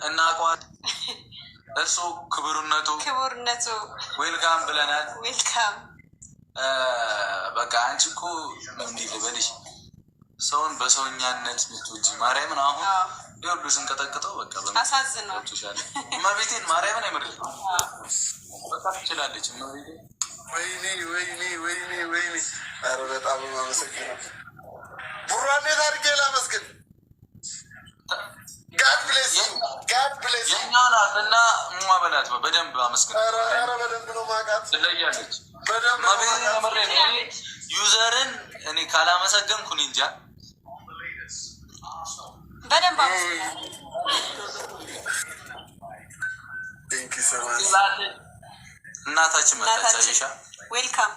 እናውቀዋል። እሱ ክቡርነቱ ክቡርነቱ Welcome ብለናል። Welcome። በቃ አንቺ እኮ እንዲህ ልበልሽ፣ ሰውን በሰውኛነት ምትወጂ ማርያምን፣ አሁን ይሁሉ ስንቀጠቅጠው በቃ አሳዝነው። ገብቶሻል። እመቤቴን ማርያምን አይምር በቃ ትችላለች። እመቤቴን። ወይኔ ወይኔ ወይኔ ወይኔ! ኧረ በጣም አመሰግናለሁ። ቡራ እንዴት አድርጌ ላመስግን? God bless, God bless። የእኛ ናት እና እሟ በላት በደንብ አመስግን። ኧረ ኧረ በደንብ ነው ማውቃት፣ ትለያለች። በደንብ ነው እመቤቴን ማውቃት። የምሬን እኔ user ን እኔ ካላመሰገንኩ እኔ እንጃ። በደንብ አመስግናለሁ። Thank you so much። እናታችን መጣች። እናታችን አየሻ? Welcome።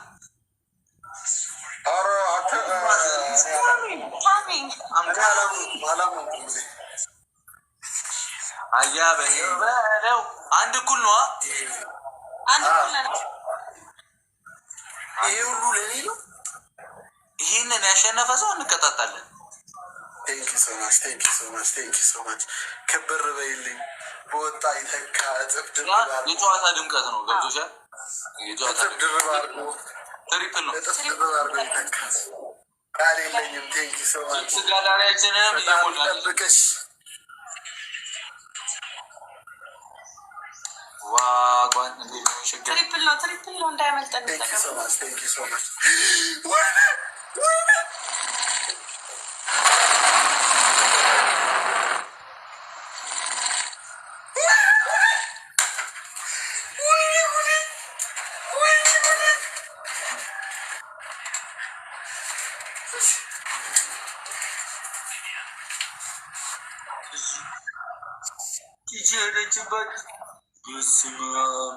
ኧረ Coming። እኔ አላመንኩም አላመንኩም። እኔ አያ በለው አንድ እኩል ነዋ። አንድ እኩል ነን። ይሄ ሁሉ ለኔ ነው። ይህንን ያሸነፈ ሰው እንቀጣጣለን። Thank you so much, thank you so much, thank you so much። ክብር በይልኝ። በወጣ ይተካ እጥፍ ድርብ አድርጎ የጨዋታ ድምቀት ነው። ገብቶሻል? የጨዋታ እጥፍ ድርብ አድርጎ Triple ነው። እጥፍ ድርብ አድርጎ ይተካ። ቃል የለኝም። Thank you so much። ጋላሪያችንንም በጣም እየሞላን ይጠብቅሽ። ዋጓን እንዴት ነው ችግር? Triple ነው፣ triple ነው፣ እንዳያመልጠን Thank you so እንጠቀም። much, thank you so much። ወይኔ ወይኔ! ወይኔ ጉዴ! ወይኔ ጉዴ! ቲጂ ሄደችበት። በስመ አብ፣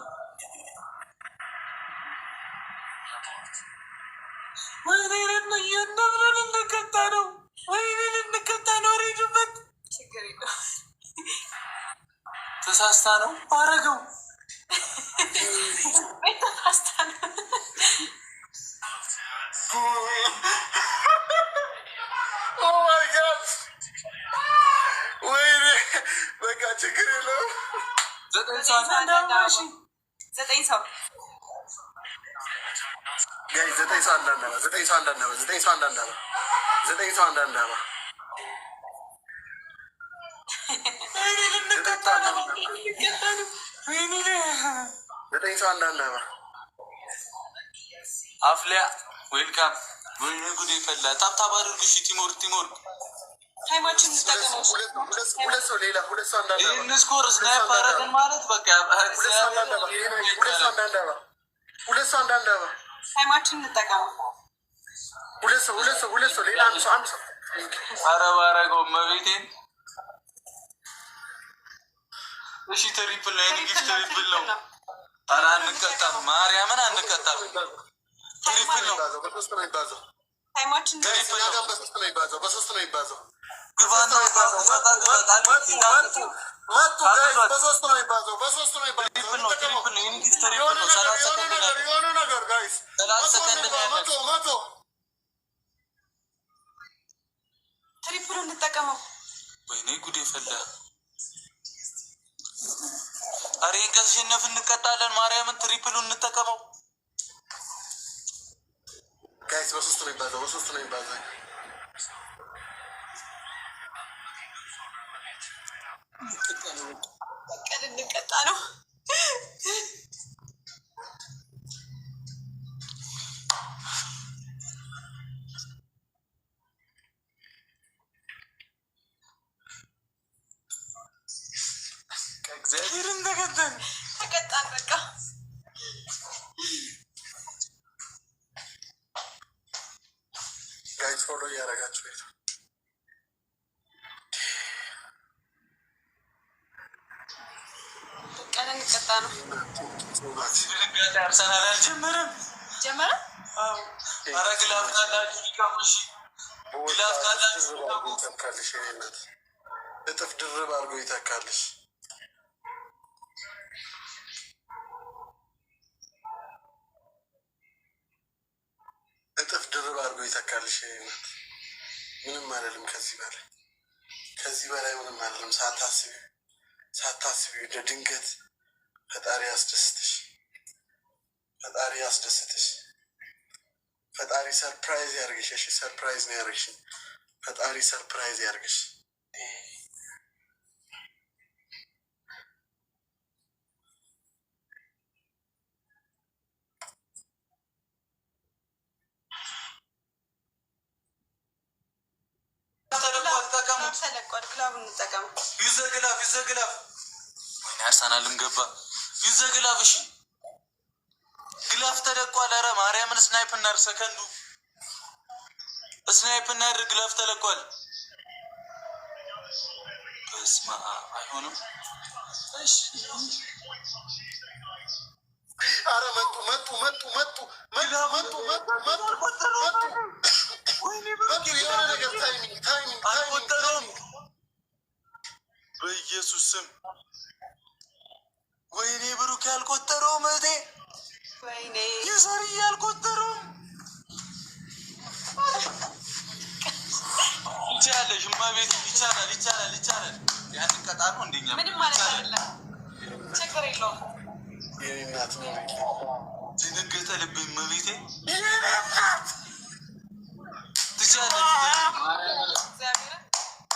ወይኔ ልንቀጣ ነው። ወይኔ ልንቀጣ ነው። ሄዱበት። ችግር የለውም። ተሳስታ ነው አረገው። ተሳስታ ነው። Oh my God! ወይኔ በቃ ችግር የለውም። 9 ሰው። 9 ሰው። Guys፣ 9 ሰው አንዳንድ አበባ፣ 9 ሰው አንዳንድ አበባ፣ 9 ሰው አንዳንድ አበባ፣ 9 ሰው አንዳንድ አበባ። ወይኔ ልንቀጣ ነው። ወይኔ። 9 ሰው አንዳንድ አበባ። አፍሊያ welcome። ወይኔ ጉዴ ፈላ። Tap tap አድርጉ። እሺ ቲሞር ቲሞር። Time ኣችን እንጠቀመው። ሁለት ሰው ሌላ ሁለት ሰው አንዳንድ አበባ። ይህን score snipe አደረግን ማለት በቃ ሁለት ሰው አንዳንድ አበባ፣ ሁለት ሰው አንዳንድ አበባ፣ ሁለት ሰው አንዳንድ አበባ። Time ኣችን እንጠቀመው። ሁለት ሰው፣ ሁለት ሰው፣ ሁለት ሰው፣ ሌላ አንድ ሰው፣ አንድ ሰው። ኧረ ባረገው መቤቴን። እሺ triple ነው፣ የኔ gift triple ነው። ኧረ አንቀጣም፣ ማርያምን አንቀጣም። Triple ነው። በሶስት ነው የሚባዛው። Time ኣችን Guys፣ እኛ ጋር በሶስት ነው የሚባዛው። በሶስት ነው የሚባዛው። ግባና መጡ መጡ guys፣ በሶስት ነው የሚባዛው። በሶስት ነው የሚባዛው። Triple ነው፣ triple ነው። የኔ gift triple የሆነ ነው። ነገር 30 የሆነ ሰከንድ ነገር ነው። የሆነ ነገር guys፣ 30 መቶ ሰከንድ ነው መቶ ያለን። 100። Triple ኡ እንጠቀመው። ወይኔ ጉዴ ፈላ። ኧረ ይሄን ከተሸነፍን እንቀጣለን። ማርያምን triple ኡ እንጠቀመው። Guys፣ በሶስት ነው የሚባዛው። በሶስት ነው የሚባዛው። በቃ ልንቀጣ ነው። እግዚአብሔርን ተከተል። ተቀጣን በቃ። Guys፣ follow እያደረጋችሁ ሄዱ። በቃ ልንቀጣ ነው። ድንጋጤ አርሰናል አልጀመረም። ጀመረ። ኧረ glove ካላችሁ ልቀቁ። እሺ glove ካላችሁ ልቀቁ። ይተካልሽ የኔ እናት፣ እጥፍ ድርብ አድርጎ ይተካልሽ። እጥፍ ድርብ አድርጎ ይተካልሽ የኔ እናት። ምንም አይደለም። ከዚህ በላይ ምንም አይደለም። ሳታስቢ ሳታስቢው ድንገት ፈጣሪ ያስደስትሽ፣ ፈጣሪ ያስደስትሽ፣ ፈጣሪ surprise ያርግሽ። እሺ surprise ነው ያርግሽ። ፈጣሪ surprise ያርግሽ። ተለቋል። ተጠቀሙት። ተለቋል። Glove ኡን እንጠቀም። Use the glove, use the glove። ወይኔ አርሰናልም ገባ። Use the glove። እሺ glove ተለቋል። ኧረ ማርያምን snipe እናድርግ። ሰከንዱ snipe እናድርግ። Glove ተለቋል። በስመ አብ አይሆንም። እሺ። አረ መጡ መጡ መጡ መጡ መጡ መጡ መጡ መጡ መጡ መጡ። የሆነ ነገር timing, timing, timing. አልቆጠረውም። በኢየሱስ ስም ወይኔ ብሩክ ያልቆጠረውም እህቴ። ወይኔ። User ያልቆጠረውም። ይቻለሽ እማቤት፣ ይቻላል፣ ይቻላል፣ ይቻላል። ያን ቀጣ ነው እንደኛ። ምንም ማለት አይደለም። ችግር የለውም። የኔ እናት ነው። ደነገጠ ልቤ እመቤቴ። የኔ እናት። ትችላለች። እግዚአብሔርን።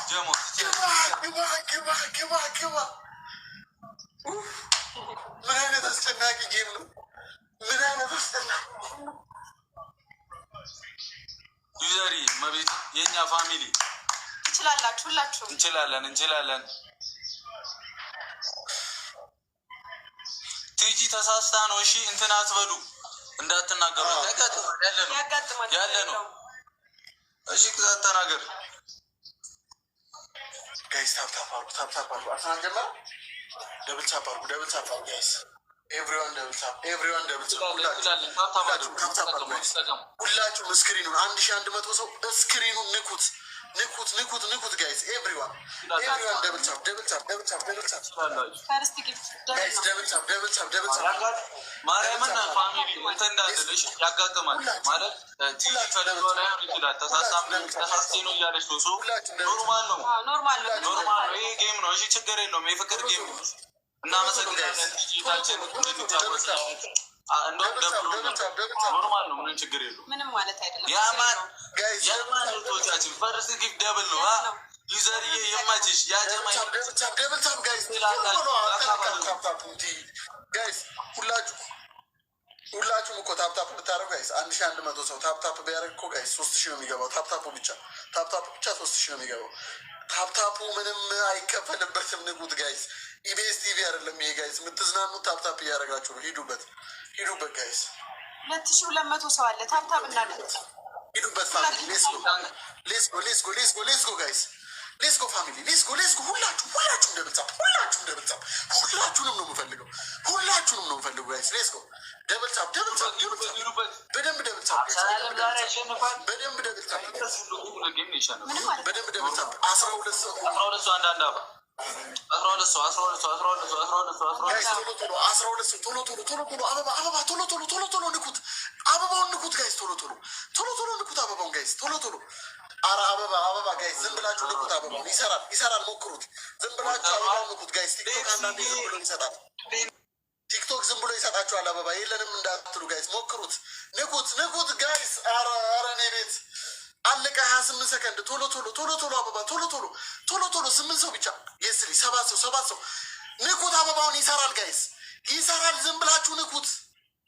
ጀሞ። ግባ ግባ ግባ ግባ ግባ። ኡፍ! ምን አይነት አስጨናቂ game ነው! ምን አይነት አስጨናቂ game ነው! User እመቤት የእኛ family። ትችላላችሁ ሁላችሁም። እንችላለን፣ እንችላለን። ቲጂ ተሳስታ ነው። እሺ እንትን አትበሉ፣ እንዳትናገሩ። ያጋጥማል፣ ያለ ነው። ያጋጥማል። ያለ ችግር ነው። የለውም። እሺ ቅጣት ተናገር። Guys, tap tap አድርጉ፣ tap tap አድርጉ። አርሰናል ጀመረ። Double tap አድርጉ፣ double tap አድርጉ guys። Everyone double tap, everyone double tap። እንችላለን። Tap tap ሁላችሁም አድርጉ። Tap tap አድርጉ guys። ሁላችሁም screen ኡን 1100 ሰው screen ኡን ንኩት፣ ንኩት፣ ንኩት፣ ንኩት guys። Everyone, everyone double tap, double tap, double tap, double tap. First gift double Guys. ነው። Double tap, double tap, double tap. ማርያምን family እንትን እንዳትል እሺ። ያጋጥማል ማለት ቲጂ ፈልጎ ላይሆን ይችላል። ተሳስቴ ነው እያለች ነው። So normal ነው። አዎ፣ normal ነው። ምንም Normal ማለት ነው። ይሄ game ነው። እሺ ችግር የለውም። የፍቅር game ነው። እናመሰግናለን። ቲጂታችን እንድንጫወት እንደውም ደብሮ normal ነው። ምንም ችግር የለውም። ምንም ማለት አይደለም። ያማን። Guys. ያማን እህቶቻችን first gift double ነው። User ዬ ይመችሽ። ያጀማ። Double tap, double tap guys። Tap tap እንዲ guys። ሁላችሁ ሁላችሁም እኮ tap tap ብታደርጉ guys፣ 1100 ሰው tap tap ቢያደርግ እኮ guys 3000 ነው የሚገባው። Tap tap ኡ ብቻ፣ tap tap ኡ ብቻ 3000 ነው የሚገባው። Tap tap ኡ ምንም አይከፈልበትም። ንጉት guys። ኢቢኤስ ቲቪ አይደለም ይሄ guys። የምትዝናኑት tap tap እያደረጋችሁ ነው። ሂዱበት፣ ሂዱበት guys። 2200 ሰው አለ። Tap tap እናድርግ። ሂዱበት family። Let's go, let's go, let's go, let's go, let's go guys, let's go family, let's go, let's go። ሁላችሁ ሁላችሁም double tap፣ ሁላችሁም double tap። ሁላችሁንም ነው የምፈልገው፣ ሁላችሁንም ነው የምፈልገው guys። Let's go, double tap, double tap, double tap። በደንብ double tap guys። ዛሬ ያሸንፋል። በደንብ double tap። ምንም ማለት በደንብ double tap። 12 ሰው። 12 ሰው አንዳንድ አባ 12 ሰው 12 ሰው 12 ሰው 12 ሰው 12 Guys. ሰው። ቶሎ ቶሎ 12 ሰው ቶሎ ቶሎ ቶሎ ቶሎ አበባ አበባ ቶሎ ቶሎ ቶሎ ቶሎ ንኩት፣ አበባውን ንኩት guys። ቶሎ ቶሎ ቶሎ ቶሎ ንኩት አበባውን guys፣ ቶሎ ቶሎ። አረ አበባ አበባ guys፣ ዝም ብላችሁ ንኩት አበባውን። ይሰራል ይሰራል፣ ሞክሩት። ዝም ብላችሁ አበባውን ንኩት guys። ቲክቶክ አንዳንዴ ዝም ብሎ ይሰጣል። ቲክቶክ ዝም ብሎ ይሰጣችኋል። አበባ የለንም እንዳትሉ guys፣ ሞክሩት። ንኩት ንኩት guys። አረ አረ እኔ ቤት አለቀ። 28 ሰከንድ። ቶሎ ቶሎ ቶሎ ቶሎ አበባ ቶሎ ቶሎ ቶሎ ቶሎ። ስምንት ሰው ብቻ የስሊ ሰባት ሰው ሰባት ሰው ንኩት አበባውን። ይሰራል guys፣ ይሰራል። ዝም ብላችሁ ንኩት።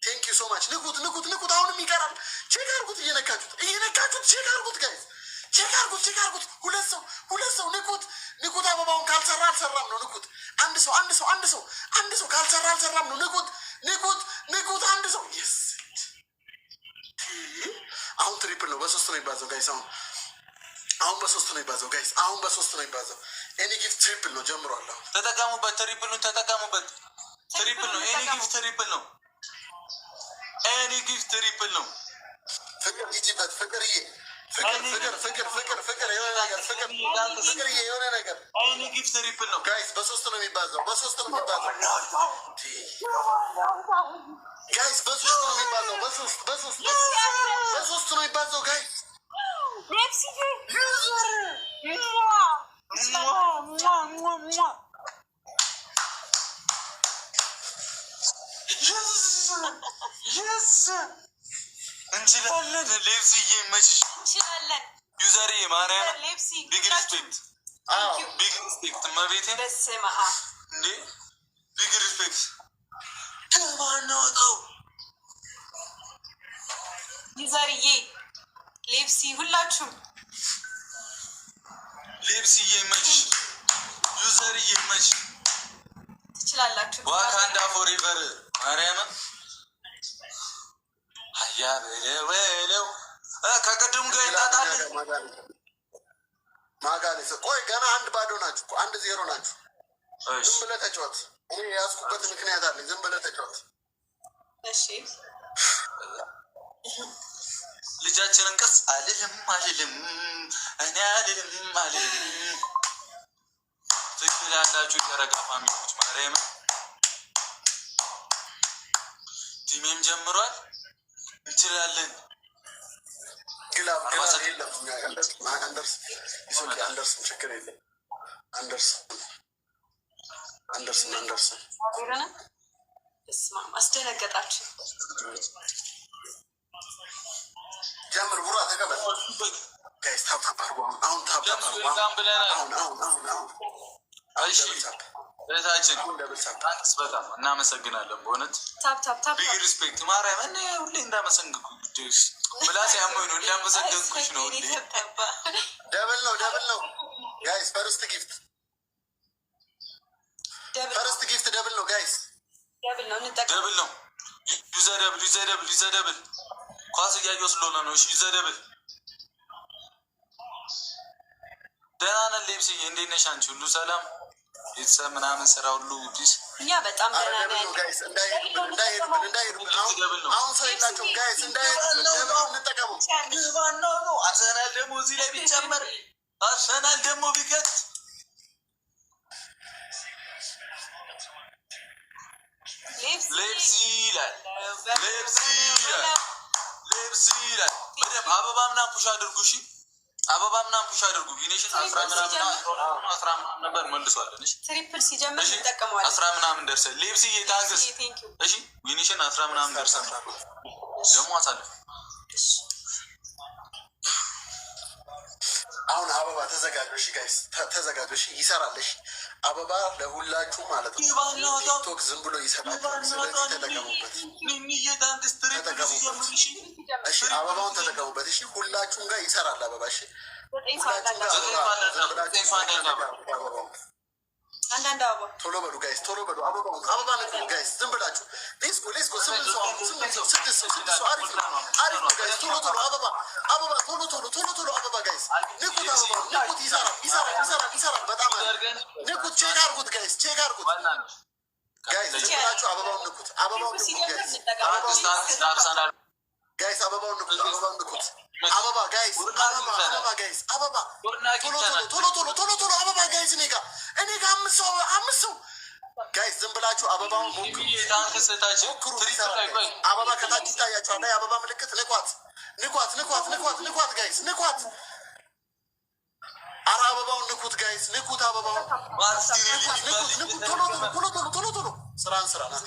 Thank you so much። ንኩት ንኩት ንኩት። አሁንም ይቀራል። Check አርጉት። እየነካችሁት እየነካችሁት check አርጉት guys። Check አርጉት፣ check አርጉት። ሁለት ሰው ሁለት ሰው ንኩት ንኩት። አበባውን ካልሰራ አልሰራም ነው። ንኩት። አንድ ሰው አንድ ሰው አንድ ሰው አንድ ሰው ካልሰራ አልሰራም ነው። ንኩት ንኩት ንኩት። አንድ ሰው፣ yes። አሁን triple ነው። በሶስት ነው የሚባዛው guys። አሁን አሁን በሶስት ነው የሚባዛው guys። አሁን በሶስት ነው የሚባዛው። Any gift triple ነው ጀምሯል። አሁን ተጠቀሙበት። Triple ኡን ተጠቀሙበት። Triple ነው። Any gift triple ነው። Any gift triple ነው። ፍቅር ሂጂበት ፍቅርዬ፣ ፍቅር ፍቅር ፍቅር ፍቅር ፍቅር የሆነ ነገር ፍቅር ፍቅርዬ የሆነ ነገር። Any gift triple ነው። Guys፣ በሶስት ነው የሚባዛው። በሶስት ነው የሚባዛው guys። በሶስት ነው የሚባዛው። በሶስት በሶስት በሶስት ነው የሚባዛው guys። ሜፕሲዬ። User. Yes፣ እንችላለን። ሌፕስዬ ይመችሽ። እንችላለን። ዩዘሪ ማርያም ሌፕሲ big respect፣ big respect። እመቤቴ በስመ አብ። እንዴ፣ big respect። ከማናወጣው። ዩዘርዬ፣ ሌፕሲ፣ ሁላችሁም። ሌፕስዬ ይመችሽ። ዩዘርዬ ይመችሽ። ትችላላችሁ። Wakanda forever። ማርያምን አያ በለው በለው፣ ከቅድሙ ጋር ይጣጣልን። ማጋሌ ቆይ፣ ገና አንድ ባዶ ናችሁ እኮ፣ 1-0 ናችሁ። ዝም ብለህ ተጫወት። እኔ የያዝኩበት ምክንያት አለኝ። ዝም ብለህ ተጫወት። እሺ። ልጃችንን ቀስ አልልም አልልም፣ እኔ አልልም አልልም። ትክክል ያላችሁ ጨረቃ family ዎች፣ ማርያምን team ኤም ጀምሯል። እንችላለን። Glove glove የለም፣ እኛ ጋር አንደርስ okay፣ አንደርስም፣ ችግር የለም። አንደርስም አንደርስም አንደርስም። በስመ አብ፣ አስደነገጣችሁ። ጀምር ቡራ፣ ተቀበል። Guys, tap tap አድርጉ። አሁን አሁን tap tap አድርጉ። ብለናል። አሁን አሁን አሁን አሁን። እሺ እህታችን፣ አሁን double tap። Thanks፣ በጣም እናመሰግናለን በእውነት። Tap tap tap። Big respect። ማርያም፣ እኔ ሁሌ እንዳመሰግንኩሽ ምላሴ አሞኝ ነው፣ እንዳመሰገንኩሽ ነው ሁሌ። Double ነው፣ double ነው guys። First gift፣ first gift double ነው guys። Double ነው፣ እንጠቀም። Double ነው። Use the double፣ use the double፣ use the double። ኳስ እያየሁ ስለሆነ ነው። እሺ use the double። ደህና ነን ሌብስዬ፣ እንዴት ነሽ አንቺ? ሁሉ ሰላም፣ ቤተሰብ ምናምን፣ ስራ ሁሉ peace? እኛ በጣም አረ ደህና double ነው ነን። Guys። እንዳይሄዱብን፣ እንዳይሄዱብን፣ እንዳይሄዱብን። አሁን Double ነው። አሁን ሰው የላቸውም guys። እንዳይሄዱብን፣ double እንጠቀመው። ግባናው ነው። አርሰናል ደግሞ እዚህ ላይ ቢጨመር፣ አርሰናል ደግሞ ቢከት። ሌፕሲ ይላል፣ ሌፕሲ ይላል፣ ሌፕሲ ይላል። በደምብ አበባ ምናምን push አድርጉ። እሺ አበባ ምናምን push አድርጉ። ቪኔሽን 10 ምናምን፣ 10 ምናምን ነበር፣ መልሷለን። እሺ። Triple ሲጀምር እሺ። እንጠቀመዋለን። 10 ምናምን ደርሰን ሌፕሲ thanks። Thank you። እሺ ቪኔሽን 10 ምናምን ደርሰን ደግሞ አሳልፍ። አሁን አበባ ተዘጋጁ። እሺ guys፣ ተዘጋጁ። እሺ ይሰራል። እሺ አበባ ለሁላችሁ ማለት ነው። ቲክቶክ ዝም ብሎ ይሰጣል። ስለዚህ ተጠቀሙበት። ኒኒዬ thanks። Triple ሲጀምር እሺ። እሺ አበባውን ተጠቀሙበት። እሺ ሁላችሁም ጋር ይሰራል አበባ። እሺ 9 ሰው ሁላችሁም ጋር አንዳንድ አበባ ዝም ብላችሁ 9 ሰው አንዳንድ አበባ። አበባውን አንዳንድ አበባ። ቶሎ በሉ guys፣ ቶሎ በሉ። አበባውን አበባ ንኩ guys፣ ዝም ብላችሁ። Let's go, let's go። 8 ሰው አሁን፣ 8 ሰው፣ 6 ሰው፣ 6 ሰው። አሪፍ ነው፣ አሪፍ ነው guys። ቶሎ ቶሎ አበባ፣ አበባ፣ ቶሎ ቶሎ፣ ቶሎ ቶሎ አበባ guys፣ ንኩት፣ አበባውን ንኩት። ይሰራል፣ ይሰራል፣ ይሰራል፣ ይሰራል። በጣም አሪፍ፣ ንኩት። Check አድርጉት guys፣ check አድርጉት guys። ዝም ብላችሁ አበባውን ንኩት፣ አበባውን ንኩት guys፣ አበባውን Thanks ለአርሰናል። Guys፣ አበባውን ንኩት፣ አበባውን ንኩት። አበባ guys፣ አበባ፣ አበባ guys፣ አበባ ቶሎ ቶሎ፣ ቶሎ ቶሎ፣ ቶሎ ቶሎ አበባ guys። እኔ ጋ አምስት ሰው፣ አምስት ሰው guys። ዝም ብላችሁ አበባውን ሞክሩ፣ Thanks እህታችን። ሞክሩ። Triple ይሰራል ላይ ቆይ። Guys። አበባ ከታች ይታያችኋል። ላይ አበባ ምልክት ንኳት፣ ንኳት፣ ንኳት፣ ንኳት፣ ንኳት guys፣ ንኳት። አረ አበባውን ንኩት guys፣ ንኩት አበባውን፣ ንኩት፣ ንኩት፣ ንኩት። ቶሎ ቶሎ፣ ቶሎ ቶሎ፣ ቶሎ ቶሎ። ስራን ስራ ናት።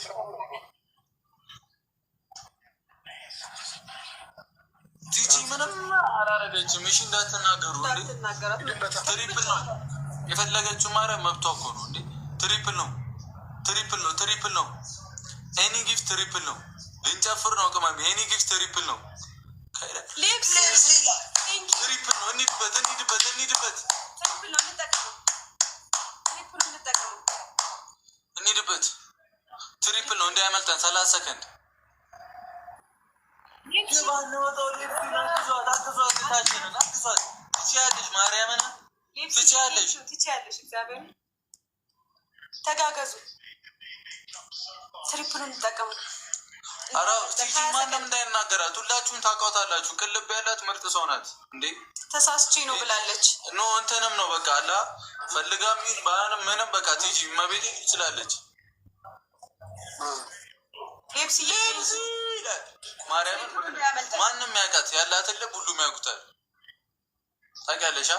ቲጂ ምንም አላረገችም። እሺ እንዳትናገሩ እንዴ። እንዳትናገራት። Triple ነው፣ የፈለገችው ማድረግ መብቷ እኮ ነው እንዴ። Triple ነው፣ triple ነው፣ triple ነው። Any gift triple ነው። ልንጨፍር ነው ቅመም። Any gift triple ነው። ሌፕሲ thank you። Triple ነው። እንሂድበት፣ እንሂድበት፣ እንሂድበት። Triple ነው፣ እንጠቀመው። Triple እንጠቀመው። እንሂድበት። Triple ነው፣ እንዳያመልጠን። 30 ሰከንድ። አግዟት፣ አግዟት፣ እህታችንን አግዟት። ትችያለሽ፣ ማርያምን ሌፕሲ ትችያለሽ። ትችያለሽ። እግዚአብሔር፣ ተጋገዙ። Triple ኡን እንጠቀሙ። ኧረ ቲጂ ማንም እንዳይናገራት፣ ሁላችሁም ታውቃታላችሁ። ቅልብ ያላት ምርጥ ሰው ናት እንዴ። ተሳስቼ ነው ብላለች። No፣ እንትንም ነው በቃ አላ ፈልጋ ሚል ባንም ምንም በቃ ቲጂ መቤት ትችላለች። ሌፕሲ። ይላል ማርያምን፣ ማንም ያውቃት፣ ያላትን ልብ ሁሉም ያውቁታል። ታውቂያለሽ፣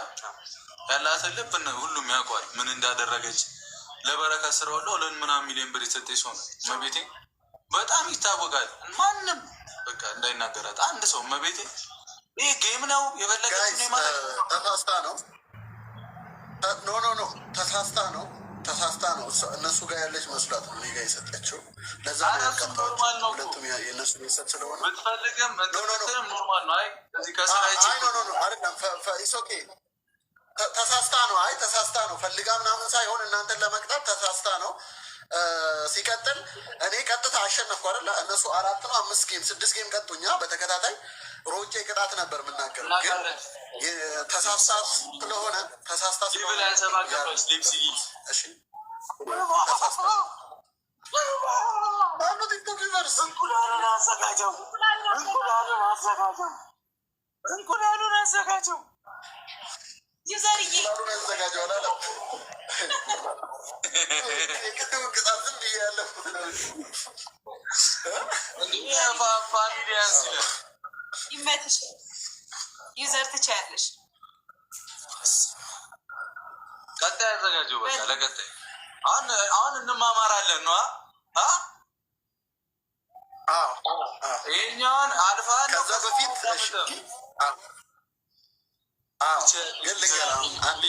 ያላትን ልብ ሁሉም ያውቋል። ምን እንዳደረገች ለበረከት ስራ ሁሉ 2 ምናምን ሚሊዮን ብር የሰጠች ሰው ናት። መቤቴ። በጣም ይታወቃል። ማንም በቃ እንዳይናገራት አንድ ሰው መቤቴ፣ ይህ game ነው የፈለገችው Guys ማለት። ተሳስታ ነው። No, no, no፣ ተሳስታ ነው፣ ተሳስታ ነው። እነሱ ጋር ያለች መስሏት ነው እኔ ጋር የሰጠችው። ለዛ ነው ኧረ እሱ ያልቀጣኋቸው። Normal ነው እኮ። ሁለቱም የእነሱ ቤተሰብ ስለሆነ። ብትፈልግም No, no, no። እንትንም normal ነው። አይ እዚህ ከስራ አይ፣ no, no, no፣ አይደለም። It's okay። ተሳስታ ነው። አይ፣ ተሳስታ ነው። ፈልጋ ምናምን ሳይሆን እናንተን ለመቅጣት ተሳስታ ነው። ሲቀጥል እኔ ቀጥታ አሸነፍኩ አይደለ? እነሱ አራት ነው አምስት game ስድስት game ቀጡኛ በተከታታይ። ሮጬ ቅጣት ነበር የምናገረው፣ ግን ተሳስታ ስለሆነ Level 27 ገባች ሌፕሲ። እሺ፣ ተሳስታ። ማነው ቲክቶክ universe? እንቁላሉን አዘጋጀው፣ እንቁላሉን አዘጋጀው፣ እንቁላሉን አዘጋጀው። User ዬ። እንቁላሉን አዘጋጀው አላለም። የቅድሙን ቅጣት ዝም ብዬ ያለፍኩት ነው። Family ያንስ ይላል። ይመትሽ user፣ ትችያለሽ። ቀጣይ አዘጋጀው። በቃ ለቀጣይ አሁን አሁን እንማማራለን ነው አ አዎ። ይሄኛውን አልፋ ከዛ በፊት እሺ፣ አዎ፣ ግን ልንገርህ አሁን አንድ